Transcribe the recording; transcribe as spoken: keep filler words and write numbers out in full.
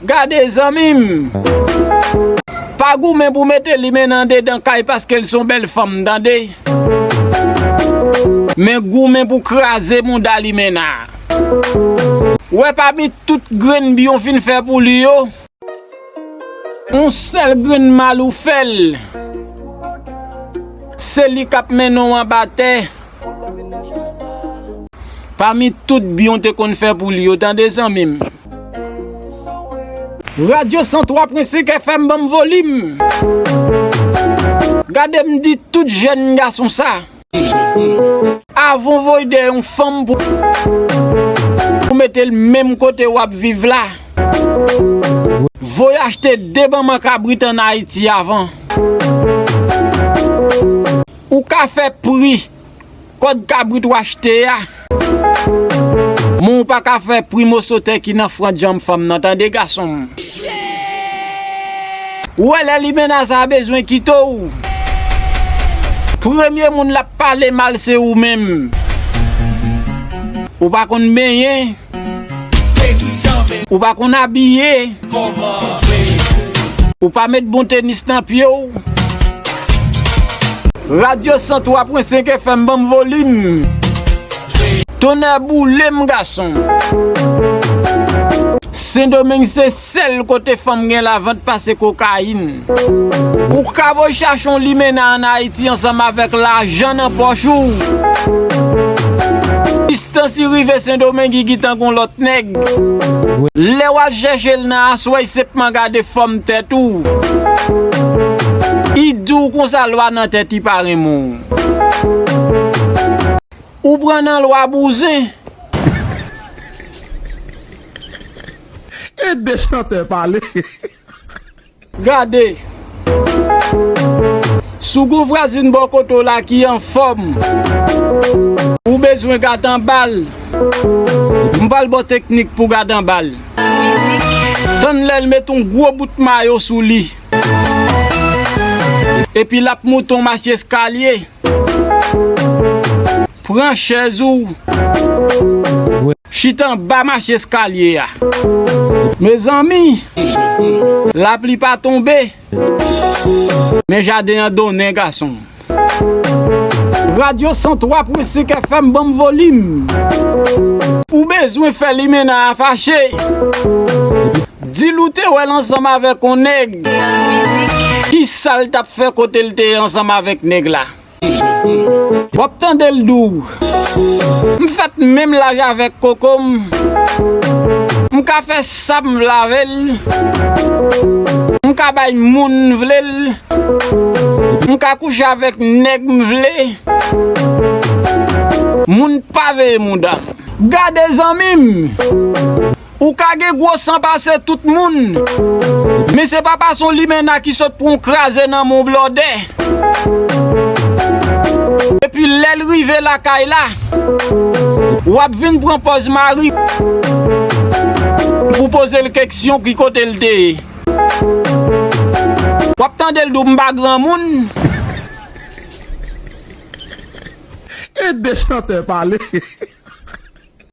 Gade zanmi m. Pa goumen pou mete limena andedan kay paske l se yon bèl fanm, tande. Men goumen pou kraze bounda limena. Ou wè pami tout grenn byen w fin fè pou li yo, yon sèl grenn mal ou fè l, se li k ap mennen w anba tè. Pami tout byen w te konn fè pou li yo, tande zanmi m. Radyo san twa pwen senk F M, ban m volim. Gade m di tout jèn gason sa. Avan w voye dèyè yon fanm pou, pou mete l menm kote w ap viv la, voye achte de manman kabrit ann Ayiti avan. Ou ka fè pri kòd kabrit w achte a, men w pa ka fè pri moso tè ki nan frant janm fanm nan, tande gason m. Ou wè lè limena sa bezwen kite w, premye moun l ap pale mal se ou menm. Ou pa konn benyen. Ou pa konn abiye. Ou pa met bon tenis nan pye w. Radyo san twa pwen senk F M, ban m volim. Tonnè boule m gason. Sendomeng se sèl kote fanm gen lavant pase kokayin. Ou ka voye chache yon limena ann Ayiti ansanm avèk lajan nan pòch ou. Distans li rive Sendomeng, li gentan gon lòt nèg. Lè w al chèche l nan aswè, li senpman gade fòm tèt ou. Li di w konsa lwa nan tèt li pa renmen w. Ou pran nan lwa bouzen. Ede chantè pale. Gade. Si w gon vwazin bò kote w la ki anfòm, ou bezwen gad anba l, m pral ba w teknik pou gad anba l. Tann lè l met yon gwo bout mayo sou li. Epi l ap moute yon mache eskalye. Pran chèz ou. Chita anba mache eskalye a. Mezanmi, lapli pa tonbe. Men jaden an donnen gason. Radyo san twa pwen senk F M, ban m volim. Ou bezwen fè limena a fache. Di l ou te wè l ansanm avèk yon nèg. Kisa l t ap fè kote l te ye ansanm avèk nèg la? W ap tande l di w, m fèt menm laj avèk koko m. M ka fè sa m vle avè l. M ka bay moun m vle l. M ka kouche avèk nèg m vle. Moun pa veye mouda m. Gade zanmi m. Ou ka gen gwo san pase tout moun, men se pa pase yon limena ki sot pran yon kraze nan men yon blòdè. Epi lè l rive lakay la, w ap vin pran pòz mari pou poze l keksyon ki kote l te ye. W ap tande l di w m pa granmoun. Ede chantè pale.